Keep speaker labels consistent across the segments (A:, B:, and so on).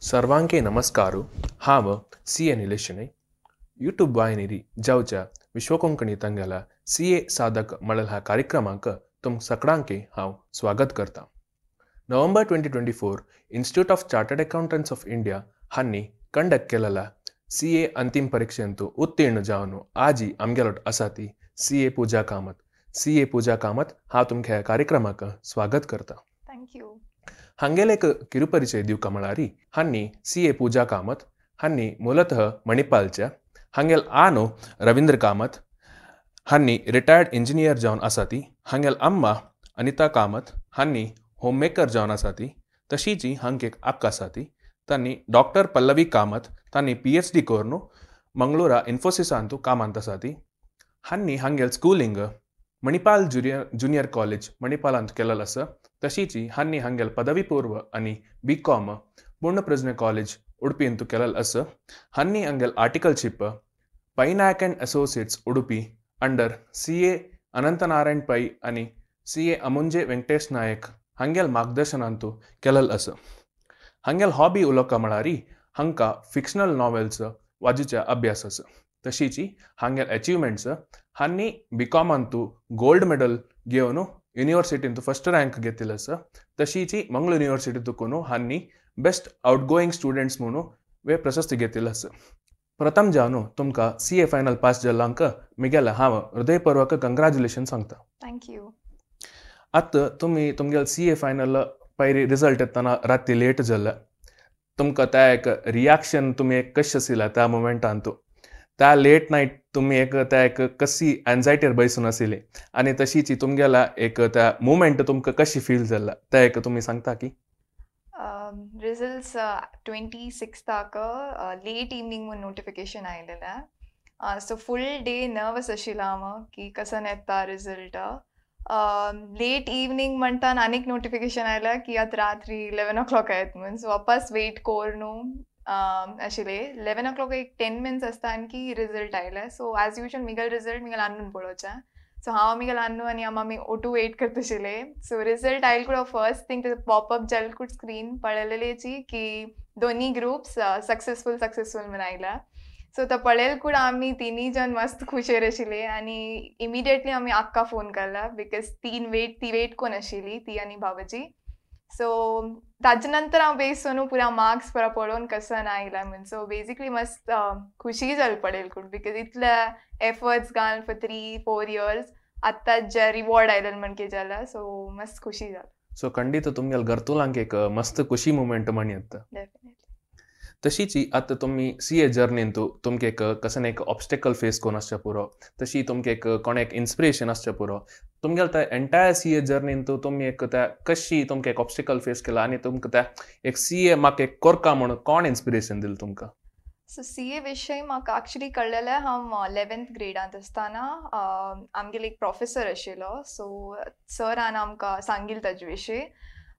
A: सर्वांके नमस्कार. हांव सी ए निलेश शणै. यूट्यूब वाहिनीर जावच्या विश्वकोंकणी तंगेला सी ए साधक म्हणल ह्या कार्यक्रमाक तुम सगळ्यांके हांव स्वागत करता. November 2024 institute of chartered accountants of India हांणी कंडक्ट केलेला सी ए अंतिम परीक्षेंतु उत्तीर्ण जावन आजी आमगेलोट आसा ती C A Pooja Kamat. C A Pooja Kamat, हांव तुमच्या ह्या कार्यक्रमाक स्वागत करता.
B: Thank you.
A: हांगेले एक किरुपरिचय दिवका म्हळ्यार हांणी सी ए पूजा कामत हांणी ಮೂಲತಃ मणिपालच्या. हांगेल आनो रवींद्र कामत हांणी रिटायर्ड इंजिनियर जावन आसा ती. हांगेल अम्मा अनिता कामत हांणी होममेकर जावन आसा ती. तशीच हांक एक अक्का आसा ती. तांणी डॉक्टर पल्लवी कामत तांणी PhD करून मंगळूरा इन्फोसिसांतू कामांत आसा ती. हांणी हांगेल स्कुलींग मणिपाल ज्युनियर कॉलेज मणिपालांत केलेलं आसा. तशीच हांणी हांगेल पदवी पूर्व आनी BCom Poornaprajna college उडपींतू केलेलं आसा. हांणी हांगेल articleship Pai Nayak and associates Udupi under CA Anantanarayan Pai आनी सी ए अमुंजे वेंकटेश नायक हांगेल मार्गदर्शनांतू केलेलं आसा. हांगेल हॉबी उलोवका म्हळ्यार हांकां फिक्शनल नॉवेल्स वाजूच्या अभ्यास आसा. तशीच हांगेल अचिव्हमेंट्स हांणी बीकॉमांतू गोल्ड मेडल घेवन युनिवर्सिटींतू फर्स्ट रँक घेतिल्लो आसा. तशीच मंगळूर युनिवर्सिटींतून हांणी बेस्ट आउटगोईंग स्टुडंट्स म्हणून वे प्रशस्ती घेतिल्लो आसा. प्रथम जावन तुमकां सी ए फायनल पास जाल्ल्यांक मिगेल हांव हृदयपूर्वक कंग्रेच्युलेशन सांगता.
B: Thank you.
A: आतां तुमी तुमगेल सी ए फायनल पयली रिजल्ट येतना राती लेट जाल्ले, तुमकां त्या एक रिएक्शन तुमी एक कशें आशिल्लें त्या मुमेंटांतू? त्या लेट नायट तुमी एक त्या एक कशी एन्जायटीर बैसून आशिल्ली आनी तशीच तुमगेला एक त्या मुमेंट तुमकां कशी फील जाल्ला त्या एक तुमी सांगता की?
B: रिजल्ट्स 26ताक लेट इवनींग म्हूण notification आयलेलें. So full day nervous आशिल्लो हांव की कसो येता रिजल्ट. लेट इवनींग म्हणटा आनीक नोटिफिकेशन आयलें की आतां रात्री 11 o'clock येत म्हूण. सो वापस वेट करून आशिल्ले. 11 o'clock एक 10 minutes आसता आणखी रिजल्ट आयले. सो एज युजल मिगल रिजल्ट मिगल आनून पळोवचें. सो हांव मिगल आन्नू आनी आमी ओटू वेट करता आशिल्ले. सो रिजल्ट आयल कुड फर्स्ट थिंग पॉपअप जाल कुड स्क्रीन पळयलेलेची की दोनी ग्रुप्स सक्सेसफूल सक्सेसफूल म्हूण आयला. सो तो पळयल कुड आमी तिनूय जण मस्त खुशेर आशिल्ले आनी इमिडिएटली आमी आक्का फोन केला because ती वेट कोण आशिल्ली ती आनी भावजी. सो ताजे नंतर हांव बेसून पुरा मार्क्स पुरा पळोवन कसो ना आयला म्हूण. सो बेजिकली मस्त खुशी जाली पळयल कुड because इतले एफर्ट्स घालून फॉर 3-4 years आत्तां जे रिवॉर्ड आयले म्हण कितें जाला. सो मस्त खुशी जाली.
A: सो खंडीत तुमगेल घरतुलांक एक मस्त खुशी मुमेंट म्हण येता.
B: डेफिनेटली.
A: तशीच आतां तुमी सी ए जर्नींतू तुमकां एक कसन एक ऑब्स्टेकल फेस करून आसचें पुरो, तशी तुमकां एक कोण एक इन्स्पिरेशन आसचें पुरो. तुमगेले त्या एंटायर सी ए जर्नींतू तुमी एक त्या कशी तुमकां एक ऑब्स्टेकल फेस केला आनी तुमकां त्या एक सी ए म्हाका एक कोरका म्हणून कोण इन्स्पिरेशन दिलें तुमकां?
B: सो सी ए विशय म्हाका एक्चुली कळ्ळेलें हांव 11th ग्रेडांत आसतना. आमगेलो एक प्रोफेसर आशिल्लो. सो सरान आमकां सांगिल्लें ताजे विशीं.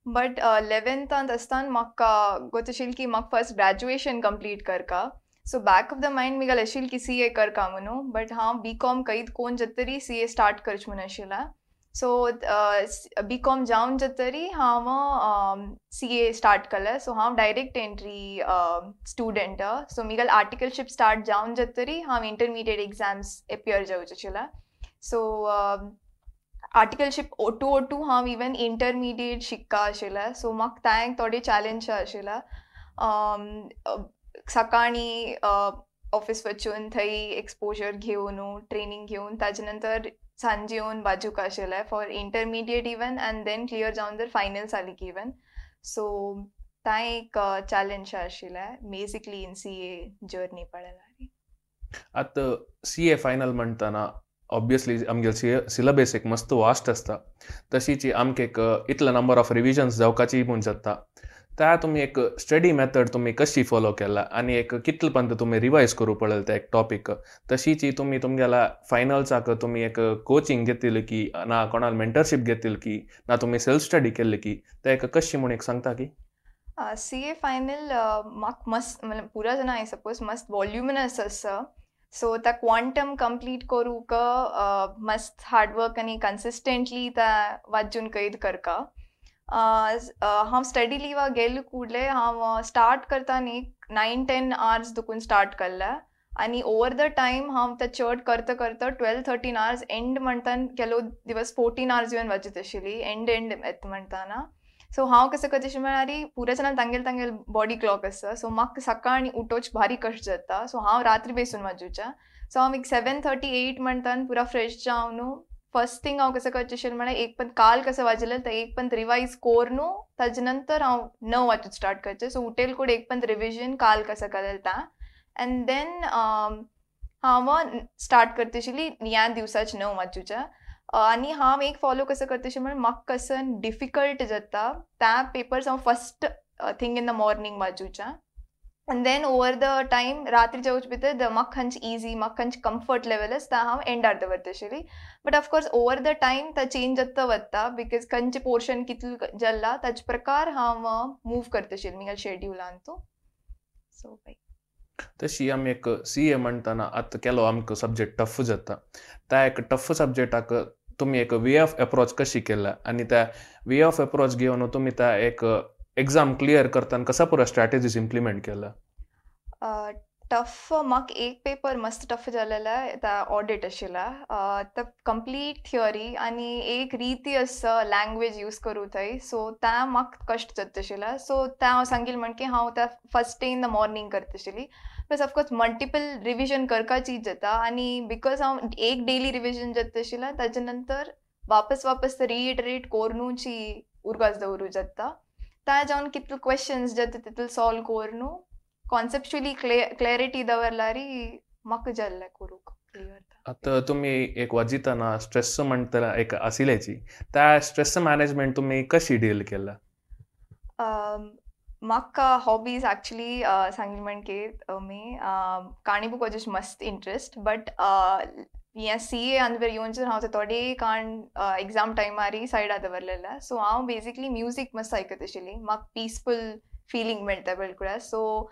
B: बट 11थांत आसतना म्हाका गोत आशिल्लें की म्हाका फर्स्ट ग्रेज्युएशन कंप्लीट करका. So back of the mind Miguel आशिल्लें की सी ए करका म्हणून. बट हांव BCom कैद कोण जातरी सी ए स्टार्ट करचें म्हूण आशिल्लें. सो BCom जावन जातरी हांव सी ए स्टार्ट केलें. सो हांव डायरेक्ट एंट्री स्टुडंट. सो मिगल आर्टिकलशीप स्टार्ट जावन जातरी हांव इंटरमिडिएट एग्जाम्स एपियर जावचें आशिल्लें. सो आर्टिकलशीप ओटू हांव इवन इंटरमिडिएट शिकता आशिल्लें. सो म्हाका तें एक थोडे चॅलेंज आशिल्लें. सकाळीं ऑफिस वचून थंय एक्सपोजर घेवन ट्रेनींग घेवन ताजे नंतर सांजे येवन बाजूक आशिल्लें for intermediate even and then clear जावन जर फायनल्स आली की इवन. सो तें एक चॅलेंज आशिल्लें basically in C A journey पळयल्यार.
A: आतां सी ए फायनल म्हणटना ऑब्वियसली आमगेले सिलेबस एक मस्त वास्ट आसता. तशीच आमकां एक इतले नंबर ऑफ रिविजन्स जावपाची म्हूण जाता. त्या तुमी एक स्टडी मेथड तुमी कशी फॉलो केला आनी एक कितले पर्यंत तुमी रिवायज करूं पळयलें ते एक टॉपीक? तशीच तुमी तुमगेल्या फायनल्साक तुमी एक कोचिंग घेतिल्ली की ना कोणाल मेंटरशीप घेतिल्ली की ना तुमी सेल्फ स्टडी केल्ली की ते एक कशी म्हूण एक सांगता की?
B: सी ए फायनल म्हाका मस्त म्हणल्यार पुरा जाणा I suppose मस्त वॉल्युमिनस आसा. सो त्या क्वांटम कंप्लीट करूंक मस्त हार्डवर्क आनी कन्सिस्टंटली त्या वाचून कैद करका. हांव स्टडी लिवा गेले कूडले हांव स्टार्ट करता न्ही 9-10 आवर्स दुकून स्टार्ट केल्लें आनी ओवर the time हांव ते चड करता करता 12-13 आवर्स एंड म्हणटान केलो दिवस 14 आवर्स येवन वाजत आशिल्ली एंड एंड येता म्हणटाना. सो हांव कसं करता म्हळ्यार पुरे जाणां तांगेले तांगेले बॉडी क्लॉक आसता. सो म्हाका सकाळी उठोवच भारी कश्ट जाता. सो हांव रात्री बेसून वाजोवचें. सो हांव एक 7:30-8 म्हणटान पुरा फ्रेश जावन न्हू फर्स्ट थिंग हांव कसं करचें आशिल्लें म्हळ्यार एक पण काल कसं वाजलें तें एक पण रिवायज कोर न्हू ताजे नंतर हांव 9 वाजूंक स्टार्ट करचें. सो उठेल कूड एक पण रिविजन काल कसं केलें तें एंड then हांव स्टार्ट करता आशिल्ली ह्या दिवसाचें 9 वाजूचें. आनी हांव एक फॉलो कसं करता अशें म्हळ्यार म्हाका कसं डिफिकल्ट जाता त्या पेपर्स हांव first thing in the morning वाजूचें and then over the time रात्री जेवचे भितर म्हाका खंयच इजी म्हाका खंयच कम्फर्ट लेवल आसता हांव एंडार दवरता आशिल्ली. But of course over the time तो चेंज जाता वता because खंयचें पोर्शन कितलें जाल्ला ताजे प्रकार हांव मूव करता आशिल्लें म्हगेल्या शेड्युलान तूं. सो बाय
A: तशी आमी एक सी ए म्हणटाना आतां केलो आमकां सब्जेक्ट टफ जाता त्या एक टफ सब्जेक्टाक तुमी एक वे ऑफ एप्रोच कशी केला आनी त्या वे ऑफ एप्रोच घेवन तुमी त्या एक एग्जाम क्लियर करतना कसा पुरो स्ट्रॅटेजीज इम्प्लिमेंट केला?
B: टफ म्हाका एक पेपर मस्त टफ जालेला त्या ऑडिट आशिल्ला. तो कंप्लीट थियोरी आनी एक रिती आसा लँग्वेज यूज करूं थंय. सो त्या म्हाका कश्ट जाता आशिल्ला. सो तें हांव सांगील म्हण की हांव त्या first day in the morning करता आशिल्ली. Plus of course multiple revision करपाची जाता आनी because हांव एक डेली रिविजन जाता आशिल्ला ताजे नंतर वापस वापस रिइटरेट कोरनूची उरगास दवरूं जाता. त्या जावन कितले क्वेश्चन्स जाता तितले सॉल्व कोरनू कॉन्सेप्च्युअली क्लॅरिटी दवरल्यारी म्हाका जाल्लें करूंक क्लियर.
A: आतां तुमी एक वाजितना स्ट्रेस म्हणटला एक आशिल्ल्याची त्या स्ट्रेस मॅनेजमेंट तुमी कशी डील केला?
B: म्हाका हॉबीज एक्चुअली सांगली म्हण की मी काणी बुक वाचूंक मस्त इंट्रस्ट बट हें सी ए आनी येवन हांव ते थोडे काण एग्जाम टायमारी सायडा दवरलेलें. सो हांव बेजिकली म्युजीक मस्त आयकत आशिल्ली. म्हाका पिसफूल फिलींग मेळटा बिलकुल. सो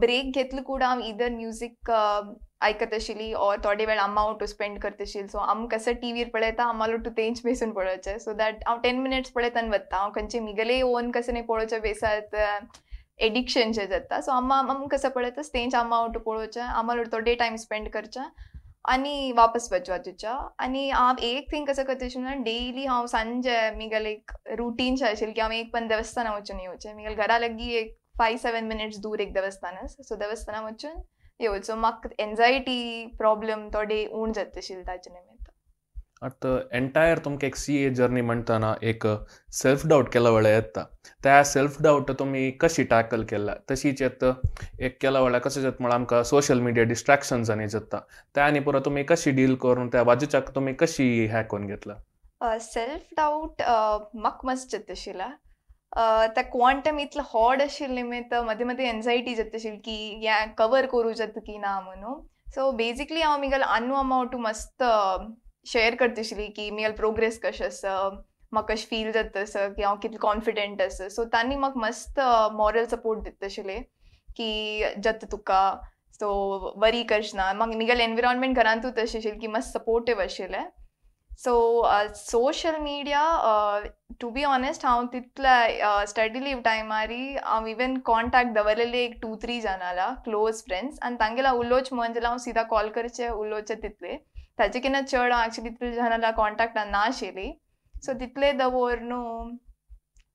B: ब्रेक घेतलो कूड हांव इदर म्युजीक आयकत आशिल्ली ऑर थोडे वेळ अम्मा ओटू स्पेंड करता आशिल्ली. सो आम कसं टीवीर पळयता आम्हाला ओटू तेंच बेसून पळोवचें. सो that हांव 10 मिनट्स पळयता आनी वता. हांव खंयचे मिगले ओन कसं न्ही पळोवचें बेसात एडिक्शनशें जाता. सो अम्मा आम कसं पळयता तेंच अम्मा ओटू पळोवचें आम्हाला थोडे टायम स्पेंड करचें आनी वापस वचपाचें. आनी हांव एक थिंग कसं करता अशें म्हणल्यार डेली हांव सांजे मिगेले एक रुटीन शें आशिल्लें की हांव एक पण देवस्थाना वचून येवचें. मिगेले घरा लागीं एक 5-7 मिनट्स दूर एक देवस्थान आसा. सो देवस्थाना वचून येवचो. म्हाका एन्जायटी प्रॉब्लम थोडे उण जाता आशिल्लें ताजे निमित्त.
A: आतां एंटायर तुमकां एक सी ए जर्नी म्हणटना एक सेल्फ डावट केला वेळार येता त्या सेल्फ डावट तुमी कशी टॅकल केला? तशीच येत एक केला वेळार कशें जाता म्हळ्यार आमकां सोशल मिडिया डिस्ट्रॅक्शन्स आनी जाता त्या आनी पुरो तुमी कशी डील करून त्या बाजूच्याक तुमी कशी हें करून घेतला?
B: सेल्फ डावट म्हाका मस्त जाता आशिल्ला. त्या क्वांटम इतलो हॉड आशिल्लें निमित्त मदीं मदीं एन्जायटी जाता आशिल्ली की हें कवर करूं जाता की ना म्हणून. सो बेजिकली हांव म्हगेल्या आन्नू अम्मा ओटू मस्त शेअर करता आशिल्ली की म्हगेलो प्रोग्रेस कशें आसा, म्हाका कशें फील जाता आसा, की हांव कितलें कॉन्फिडंट आसा. सो तांणी म्हाका मस्त मॉरल सपोर्ट दिता आशिल्ले की जाता तुका, सो वरी करचना. म्हाका म्हगेलें एनविरोनमेंट घरांतूच तशें आशिल्लें की मस्त सपोर्टीव आशिल्लें. So social media to be honest हांव तितल्या स्टडी लीव टायमारी हांव इवन कॉन्टॅक्ट दवरलेले एक 2-3 जाणां क्लोज फ्रेंड्स आनी तांगेला उलोवचें म्हण जाल्यार हांव सिदा कॉल करचें उलोवचें तितलें. ताजे केन्ना चड हांव एक्चुअली तितले जाणां कॉन्टॅक्टान ना आशिल्ली. सो तितले दवर न्हू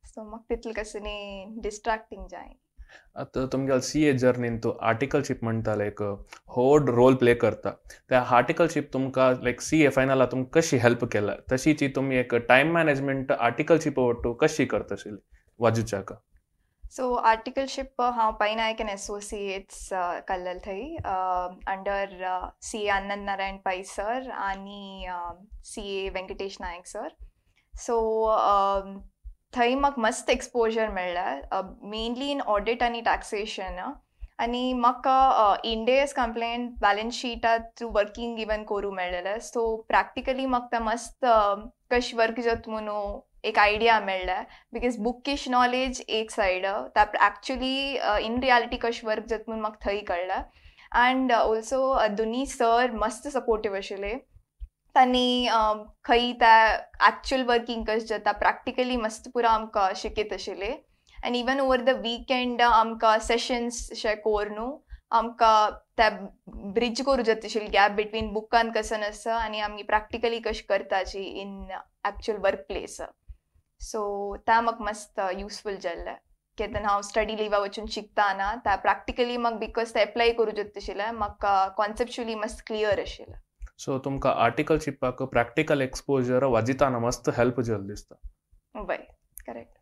B: सो म्हाका तितलें कशें न्ही डिस्ट्रॅक्टींग जाय.
A: आतां तुमगेले सी ए जर्नीन तूं आर्टिकलशीप म्हणटाले एक व्हड रोल प्ले करता त्या आर्टिकलशीप तुमकां लायक सी ए फायनला तुमकां कशी हेल्प केला? तशीच तुमी एक टायम मॅनेजमेंट आर्टिकलशीप ओटू कशी करता आशिल्ली वाजूच्याक?
B: सो आर्टिकलशीप हांव पै नायक एंड एसोसिएट्स कल्लेल थंय under C A Anand Narayan Pai sir आनी C A Venkatesh Naik sir. So थंय म्हाका मस्त एक्सपोजर मेळ्ळें मेनली इन ऑडिट आनी टॅक्सेशन. आनी म्हाका इंडेएस कंप्लेंट बॅलन्स शीटा थ्रू वर्कींग इवन करूं मेळ्ळेलें. सो प्रॅक्टिकली म्हाका तें मस्त कशें वर्क जाता म्हणून एक आयडिया मेळ्ळें because bookish knowledge एक सायड त्या एक्चुअली इन रियालिटी कशें वर्क जाता म्हणून म्हाका थंय कळ्ळें. अँड ऑल्सो दोनी सर मस्त सपोर्टीव आशिल्ले. तांणी खंय त्या एक्चुअल वर्किंग कशें जाता प्रॅक्टिकली मस्त पुरा आमकां शिकयत आशिल्ले. आनी इवन ओवर the weekend आमकां सेशन्स अशें कोर न्हू आमकां त्या ब्रिज करूं जाता आशिल्ली गॅप बिटवीन बुकान कसन आसा आनी आमी प्रॅक्टिकली कशें करताची in actual work place. So त्या म्हाका मस्त युजफूल जाल्लें. केन्ना हांव स्टडी लिवा वचून शिकता ना त्या प्रॅक्टिकली म्हाका because ते एप्लाय करूं जाता आशिल्लें, म्हाका कॉन्सेप्च्युअली मस्त क्लियर आशिल्लें.
A: सो तुमकां आर्टिकल शिकपाक प्रॅक्टिकल एक्सपोजर वाजिताना मस्त हेल्प जाल्लो दिसता.
B: वय, करेक्ट.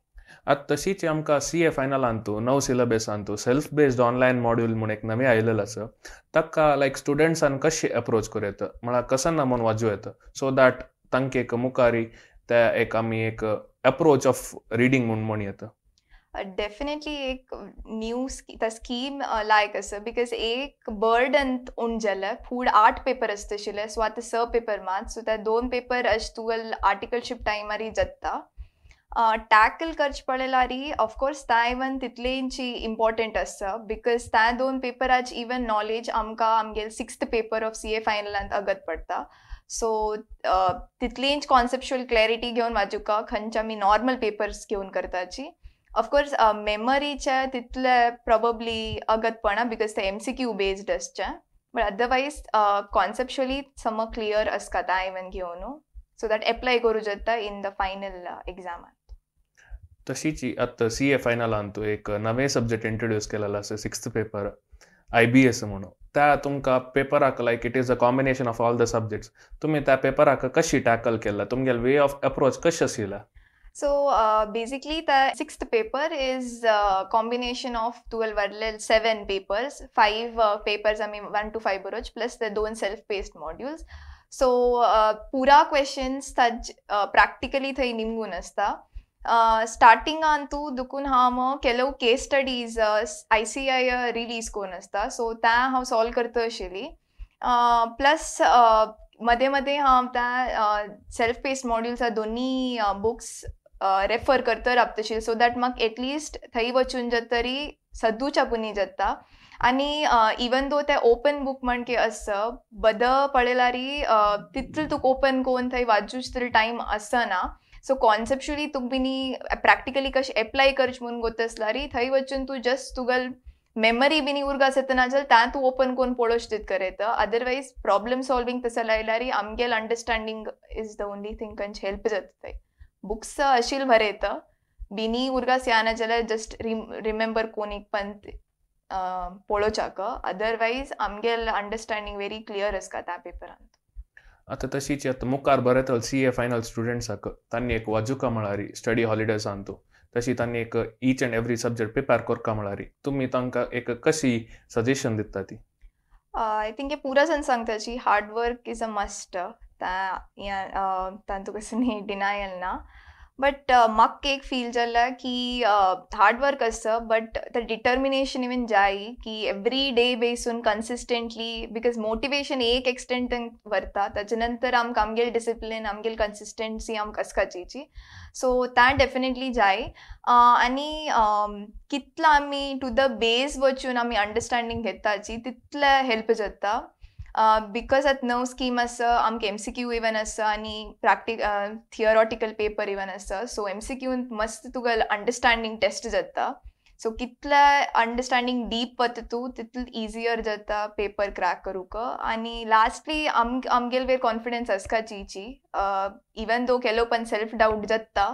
A: आतां तशीच आमकां सी ए फायनलांतू नव सिलेबसांतू सेल्फ बेस्ड ऑनलायन मॉड्यूल म्हूण एक नवें आयलेलें आसा, ताका लायक स्टुडंट्सान कशें एप्रोच करूं येता, म्हळ्यार कसन म्हूण वाजूं येता सो that तांकां एक मुखारी त्या एक आमी एक एप्रोच ऑफ रिडींग म्हूण म्हणू येता.
B: डेफिनेटली एक न्यू स्कीम लायक आसा because एक बर्डन उण जालें. फूड 8 पेपर आसता आशिल्ले, सो आतां 6 पेपर मात, सो त्या 2 पेपर अशें तुगेल आर्टिकलशीप टायमारी जाता. टॅकल करचें पडल्यार ऑफकोर्स त्या इवन तितलेंची इम्पॉर्टंट आसा because त्या 2 पेपराची इवन नॉलेज आमकां आमगेले 6th paper of CA फायनलांत अगत पडटा. सो तितलींच कॉन्सेप्च्युअल क्लॅरिटी घेवन वाजुका खंयचे आमी नॉर्मल पेपर्स घेवन करताची. ऑफकोर्स मेमरीचे तितले प्रोबेबली अगत पडना because ते MCQ based आसचे, बट अदरवायज कॉन्सेप्च्युअली सम क्लियर आसता त्या इवन घेवन सो that apply करूं जाता इन the final एग्जामान.
A: तशीच आतां सी ए फायनलांतू एक नवें सब्जेक्ट इंट्रोड्यूस केलेलो आसा 6th paper IBS म्हणून, त्या तुमकां पेपराक like it is a combination of all the subjects, तुमी त्या पेपराक कशी टॅकल केला, तुमगेले वे ऑफ एप्रोच कशें आशिल्ला?
B: So basically the 6th paper is combination of 12 वरले 7 papers, 5 papers आमी 1 to 5 बरोच plus the 2 self paced modules. So पुरा क्वेश्चन्स ताज प्रॅक्टिकली थंय निमगून आसता. स्टार्टिंगान तूं दुकून हांव ಕೆಲವು केस स्टडीज ICI release करून आसता, सो त्या हांव सॉल्व करता आशिल्ली. प्लस मदें मदें हांव त्या सेल्फ पेस्ड मॉड्युल्सा दोनी बुक्स रेफर करता रावता आशिल्ली सो that म्हाका एटलिस्ट थंय वचून जाता तरी सद्दूच आपुनी जाता. आनी इवन दो ते ओपन बूक म्हण की आसता बद पळयल्यार तितले तुका ओपन करून थंय वाचूच तरी टायम आसना. सो कॉन्सेप्च्युअली तुका बिनी प्रॅक्टिकली कशें एप्लाय करचें म्हूण गोत आसल्यार थंय वचून तूं जस्ट तुगेल मेमरी बिनी उरगास येता ना जाल्यार तां तूं ओपन करून पळोवच तितकें येता. अदरवायज प्रॉब्लम सॉल्वींग तसो लायल्यार आमगेल understanding is the only thing खंयचे हेल्प जाता. थंय बुक्स अशील बरें येता बिनी उरगास येना जाल्यार जस्ट रिमेंबर कोण एक पण पळोवच्याक, अदरवायज आमगेल अंडरस्टँडींग वेरी क्लियर आसता त्या पेपरांत.
A: आतां तशीच आतां मुखार बरें सी ए फायनल स्टुडंट्साक तांणी एक वाजुका म्हळ्यार स्टडी हॉलिडेजांतू तशी तांणी एक each and every subject prepare करका म्हळ्यार तुमी तांकां एक कशी सजेशन दिता ती?
B: I think हे पुरा जाण सांगताची hard work is a must, तांतूं कसो न्ही डिनायल ना, बट म्हाका एक फील जालें की हार्ड वर्क आसता बट the determination even जाय की एवरी डे बेसून कन्सिस्टंटली, because motivation एक एक्सटेंट व्हरता, ताजे नंतर आमकां आमगेल डिसिप्लीन आमगेल कन्सिस्टन्सी आमकां आसकाची, सो तें डेफिनेटली जाय. आनी कितलो आमी टू the base वचून आमी अंडरस्टँडींग घेताची तितलें हेल्प जाता. Because आतां नव स्कीम आसा आमकां MCQ even आसा आनी थियोरॉटिकल पेपर इवन आसा, सो MCQ मस्त तुका अंडरस्टँडींग टेस्ट जाता. सो कितले अंडरस्टँडींग डीप वता तूं तितलें इजियर जाता पेपर क्रॅक करूंक. आनी लास्टली आमगेल वेर कॉन्फिडन्स आसकाचीची, इवन दो केलो पण सेल्फ डावट जाता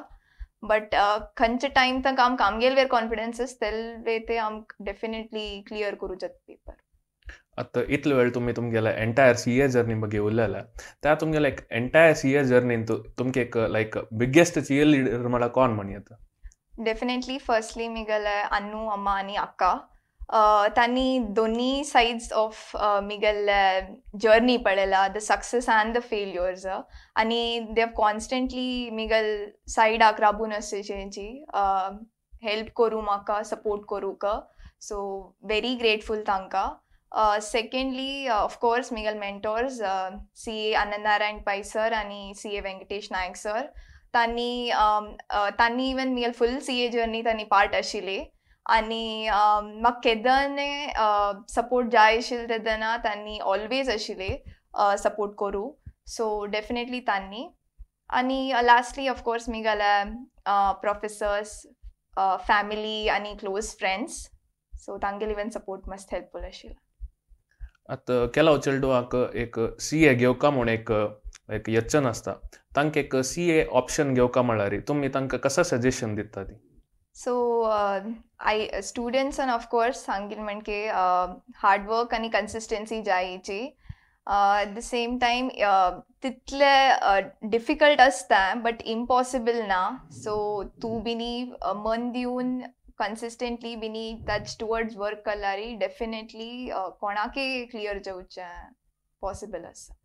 B: बट खंयचे टायम तांकां आमकां आमगेल वेर कॉन्फिडन्स आसा तेल वे ते आमकां डेफिनेटली क्लियर करूं जाता पेपर.
A: आतां इतलो वेळ तुमी तुमगेले एंटायर सी ए जर्नी ಬಗ್ಗೆ उलयला, त्या तुमगेले एक एंटायर सी ए जर्नीन तुमगे एक लायक बिगेस्ट चियर लिडर म्हळ्यार कोण म्हण येता?
B: डेफिनेटली फर्स्टली मिगेले अन्नू अम्मा आनी अक्का, तांणी दोनी सायड्स ऑफ मिगेले जर्नी पळयला, the success and the failures, आनी they have constantly मिगेल सायडाक राबून आसची हेल्प करूं म्हाका सपोर्ट करूंक, सो वेरी ग्रेटफूल तांकां. Secondly of course Miguel mentors CA Anand Narayan Pai sir आनी CA Venkatesh Naik sir, तांणी तांणी इवन मिगेल फूल CA journey तांणी पार्ट आशिल्ली आनी म्हाका केदने सपोर्ट जाय आशिल्ले तेन्ना तांणी ऑलवेज आशिल्ले सपोर्ट करूं. सो डेफिनेटली तांणी. आनी लास्टली ऑफकोर्स मिगेले प्रोफेसर्स, फॅमिली आनी क्लोज फ्रेंड्स, सो तांगेले इवन सपोर्ट मस्त हेल्पफूल आशिल्लो.
A: आतां केलाव चेडवाक एक सी ए घेवका म्हूण एक एक यत्न आसता, तांकां एक सी ए ऑप्शन घेवका म्हळ्यार तुमी तांकां कसो सजेशन दिता ती?
B: सो I स्टुडंट्सान ऑफकोर्स सांगील म्हणके हार्डवर्क आनी कन्सिस्टन्सी जायची. एट the same time तितले डिफिकल्ट आसता बट इम्पॉसिबल ना. सो तूं बिनी मन दिवन कन्सिस्टंटली बिनी ताज टुवर्ड्स वर्क केल्यार डेफिनेटली कोणाकय क्लियर जावचें पॉसिबल आसा.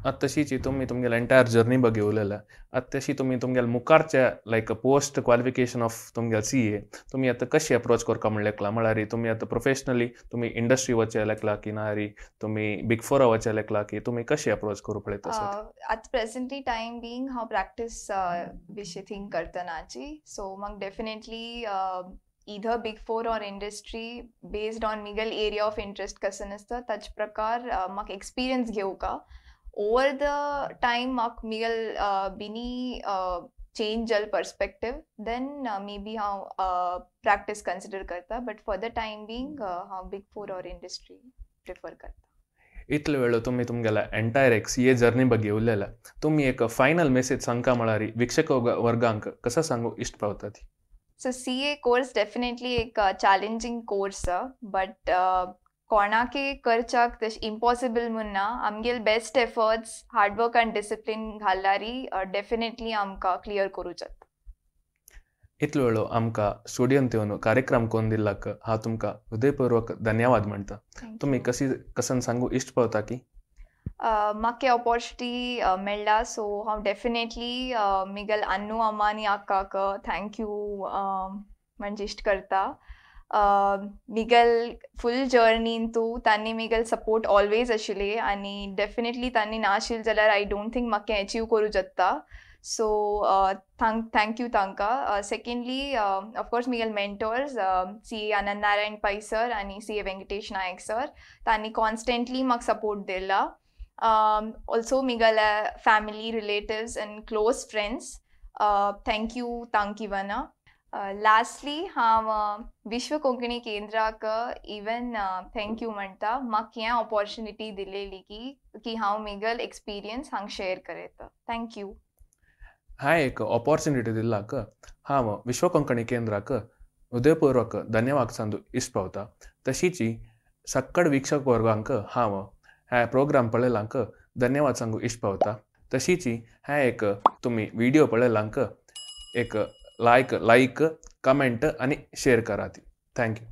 A: आतां तशीच तुमी तुमगेले एंटायर जर्नी बघ उलयल्या, आतां तशी तुमी तुमगेले मुखारचे लायक पोस्ट क्वॉलिफिकेशन ऑफ तुमगेले सी ए तुमी आतां कशी अप्रोच करता म्हण लेखला? म्हळ्यार तुमी आतां प्रोफेशनली तुमी इंडस्ट्री वचचे लेखला की ना तुमी बिग फोरा वचचे लेखला की तुमी कशी अप्रोच करूं पळयता?
B: आतां प्रेझेंटली टायम बीइंग हांव प्रॅक्टीस विशीं थिंक करतनाची. सो म्हाका definitely either big four or industry based on Miguel area of interest कसन आसता ताचे प्रकार म्हाका एक्सपिरियन्स घेवका. ओवर the time म्हाका मिगल बिनी चेंज जाल पर्सपेक्टीव, then may be हांव प्रॅक्टीस कन्सिडर करता, but for the time being हांव big four or industry prefer करता.
A: इतले वेळ तुमी तुमगेल्या एंटायर एक सी ए जर्नी बगी उलयल्या, तुमी एक फायनल मेसेज सांगका म्हळ्यार वीक्षक वर्गांक कसो सांगू इश्ट पावता ती?
B: So C A course definitely एक चॅलेंजींग कोर्स, बट कोणाकय करच्याक तशें इम्पॉसिबल म्हूण ना. आमगेले बेस्ट एफर्ट्स, हार्डवर्क आनी डिसिप्लीन घाल्यार डेफिनेटली आमकां क्लियर करूं जाता.
A: इतलो वेळ आमकां स्टुडियोंत येवन कार्यक्रम कोन्न दिल्लाक हांव तुमकां हृदयपूर्वक धन्यवाद म्हणटा. तुमी कशी कसन सांगू इश्ट पावता की
B: म्हाका ऑपॉर्चुनिटी मेळ्ळा, सो हांव डेफिनेटली मिगल अन्नू अम्मा आनी आक्काक thank you म्हणजे इश्ट करता. मिगल फूल जर्नीन तूं तांणी मिगल सपोर्ट ऑलवेज आशिल्ले आनी डेफिनेटली तांणी ना आशिल्लें जाल्यार I don't think म्हाका एचीव करूं जाता. सो thank you तांकां. Secondly of course Miguel mentors C A Anand Narayan Pai sir आनी C A Venkatesh Naik sir, तांणी कॉन्स्टंटली म्हाका सपोर्ट दिला. ऑल्सो मिगले family, relatives and close friends, thank you तांकीवना. Lastly हांव विश्व कोंकणी केंद्राक इवन thank you म्हणटा, म्हाका हें ऑपॉर्चुनिटी दिलेली की हांव मिगल एक्सपिरियन्स हांगा शेयर करता. Thank you.
A: हांवें एक ऑपॉर्चुनिटी दिल्लाक हांव विश्व कोंकणी केंद्राक हृदयपूर्वक धन्यवाद सांदू इश्ट पावता. तशीच सक्कड वीक्षक वर्गांक हांव ह्या प्रोग्राम पळयलांक धन्यवाद सांगू इश्ट पावता. तशीच हें एक तुमी व्हिडिओ पळयलांक एक लायक कमेंट आनी शेअर करात. Thank you.